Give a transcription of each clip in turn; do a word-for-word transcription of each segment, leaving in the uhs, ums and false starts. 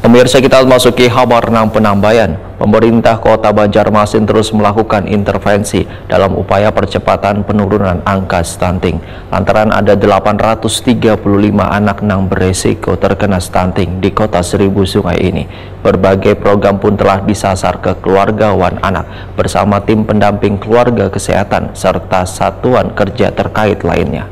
Pemirsa, kita masuki habar nang penambayan. Pemerintah Kota Banjarmasin terus melakukan intervensi dalam upaya percepatan penurunan angka stunting. Lantaran ada delapan ratus tiga puluh lima anak nang beresiko terkena stunting di Kota Seribu Sungai ini, berbagai program pun telah disasar ke keluarga wan anak bersama tim pendamping keluarga kesehatan serta satuan kerja terkait lainnya.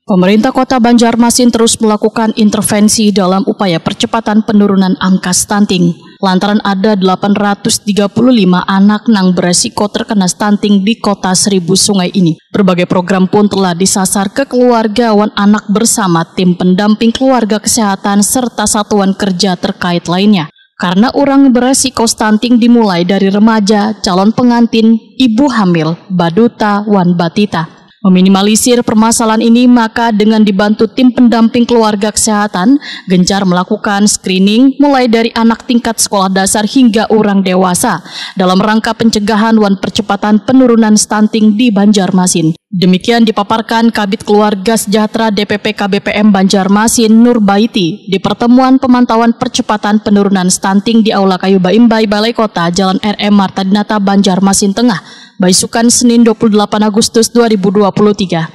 Pemerintah Kota Banjarmasin terus melakukan intervensi dalam upaya percepatan penurunan angka stunting. Lantaran ada delapan ratus tiga puluh lima anak nang beresiko terkena stunting di Kota Seribu Sungai ini. Berbagai program pun telah disasar ke keluarga wan anak bersama tim pendamping keluarga kesehatan serta satuan kerja terkait lainnya. Karena orang beresiko stunting dimulai dari remaja, calon pengantin, ibu hamil, baduta, wan batita. Meminimalisir permasalahan ini, maka dengan dibantu tim pendamping keluarga kesehatan, gencar melakukan screening mulai dari anak tingkat sekolah dasar hingga orang dewasa dalam rangka pencegahan wan percepatan penurunan stunting di Banjarmasin. Demikian dipaparkan Kabid Keluarga Sejahtera D P P K B P M Banjarmasin Nurbaiti di pertemuan pemantauan percepatan penurunan stunting di Aula Kayu Baimbai, Balai Kota, Jalan R M Marta Dinata, Banjarmasin Tengah, baisukan Senin dua puluh delapan Agustus dua ribu dua puluh tiga.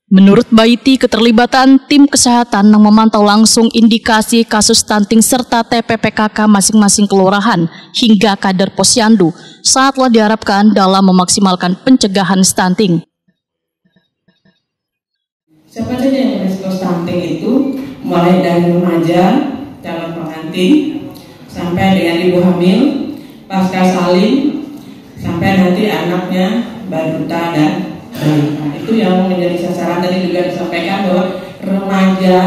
Menurut Baiti, keterlibatan tim kesehatan yang memantau langsung indikasi kasus stunting serta T P P K K masing-masing kelurahan hingga kader posyandu sangatlah diharapkan dalam memaksimalkan pencegahan stunting. Siapa saja yang berisiko stunting itu, mulai dari remaja, calon pengantin, sampai dengan ibu hamil, pasca salin, sampai nanti anaknya balita dan balita. Itu yang menjadi sasaran, tadi juga disampaikan bahwa remaja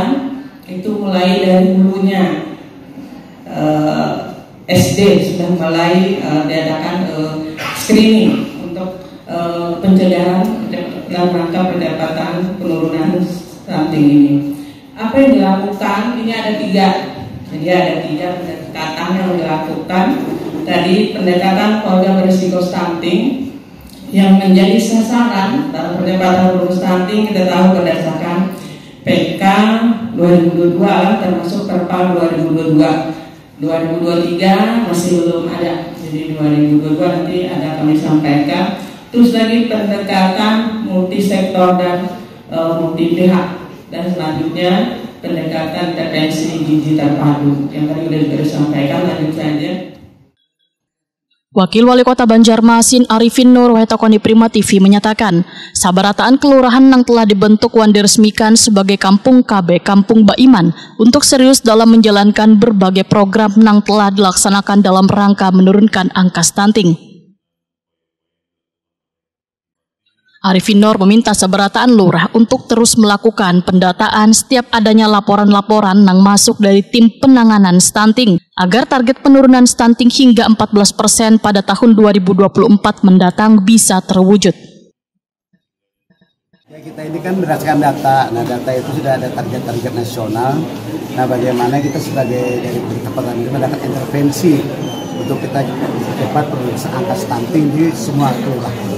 itu mulai dari hulunya, eh, S D sudah mulai, eh, diadakan, eh, screening untuk, eh, pencegahan dalam rangka percepatan penurunan stunting ini. Apa yang dilakukan? Ini ada tiga. Jadi ada tiga pendekatan yang dilakukan. Tadi pendekatan keluarga berisiko stunting yang menjadi sasaran dalam percepatan penurunan stunting, kita tahu berdasarkan P K dua ribu dua puluh dua, termasuk Perpal dua ribu dua puluh dua. Dua ribu dua puluh tiga masih belum ada. Jadi dua ribu dua puluh dua nanti ada kami sampaikan. Terus lagi pendekatan multi sektor dan, eh, multi pihak. Dan selanjutnya pendekatan intervensi gizi terpadu yang tadi sudah juga disampaikan. Lanjut saja. Wakil Wali Kota Banjarmasin Arifin Nur wahai tokoni Prima T V menyatakan, sabarataan kelurahan yang telah dibentuk wan diresmikan sebagai Kampung K B, Kampung Baiman, untuk serius dalam menjalankan berbagai program yang telah dilaksanakan dalam rangka menurunkan angka stunting. Arifin Nur meminta sabarataan lurah untuk terus melakukan pendataan setiap adanya laporan-laporan yang masuk dari tim penanganan stunting agar target penurunan stunting hingga empat belas persen pada tahun dua ribu dua puluh empat mendatang bisa terwujud. Ya, kita ini kan berdasarkan data. Nah, data itu sudah ada target-target nasional. Nah, bagaimana kita sebagai dari pemerintah kota ini mendapat intervensi untuk kita cepat penurunan angka stunting di semua kelurahan.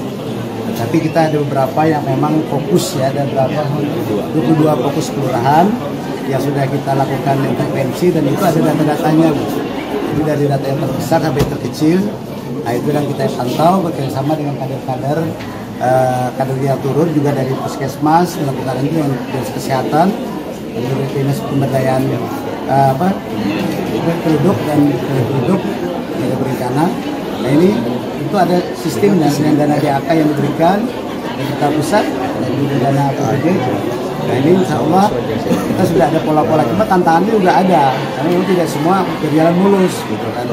Tapi kita ada beberapa yang memang fokus, ya, ada berapa, dua puluh dua fokus kelurahan yang sudah kita lakukan intervensi dan itu ada data-datanya, Bu. Jadi dari data yang terbesar sampai terkecil, nah, itu yang kita pantau bekerjasama dengan kader-kader, eh, kader yang turun juga dari puskesmas, melakukan itu yang dinas kesehatan, dari dinas pemberdayaan, eh, apa, penduduk dan penduduk yang berencana. Nah, ini itu ada sistem dan dengan dana D A K yang diberikan pemerintah pusat dan juga dana A P B D. Nah, ini insya Allah kita sudah ada pola-pola, cuma tantangannya juga ada karena memang tidak semua berjalan mulus gitu kan.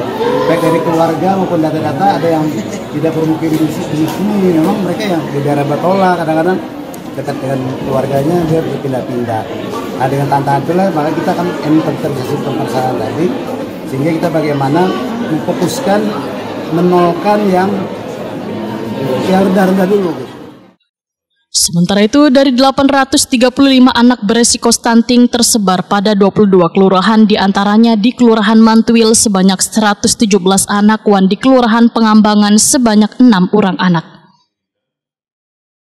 Baik dari keluarga maupun data-data ada yang tidak bermukim di sini, memang mereka yang di daerah Batola kadang-kadang dekat dengan keluarganya dia berpindah-pindah. Nah, dengan tantangan itulah maka kita akan implementasi pemasaran tadi sehingga kita bagaimana memfokuskan menolkan yang yang rendah-rendah dulu gitu. Sementara itu, dari delapan ratus tiga puluh lima anak beresiko stunting tersebar pada dua puluh dua kelurahan, di antaranya di Kelurahan Mantuil sebanyak seratus tujuh belas anak, wan di Kelurahan Pengambangan sebanyak enam orang anak.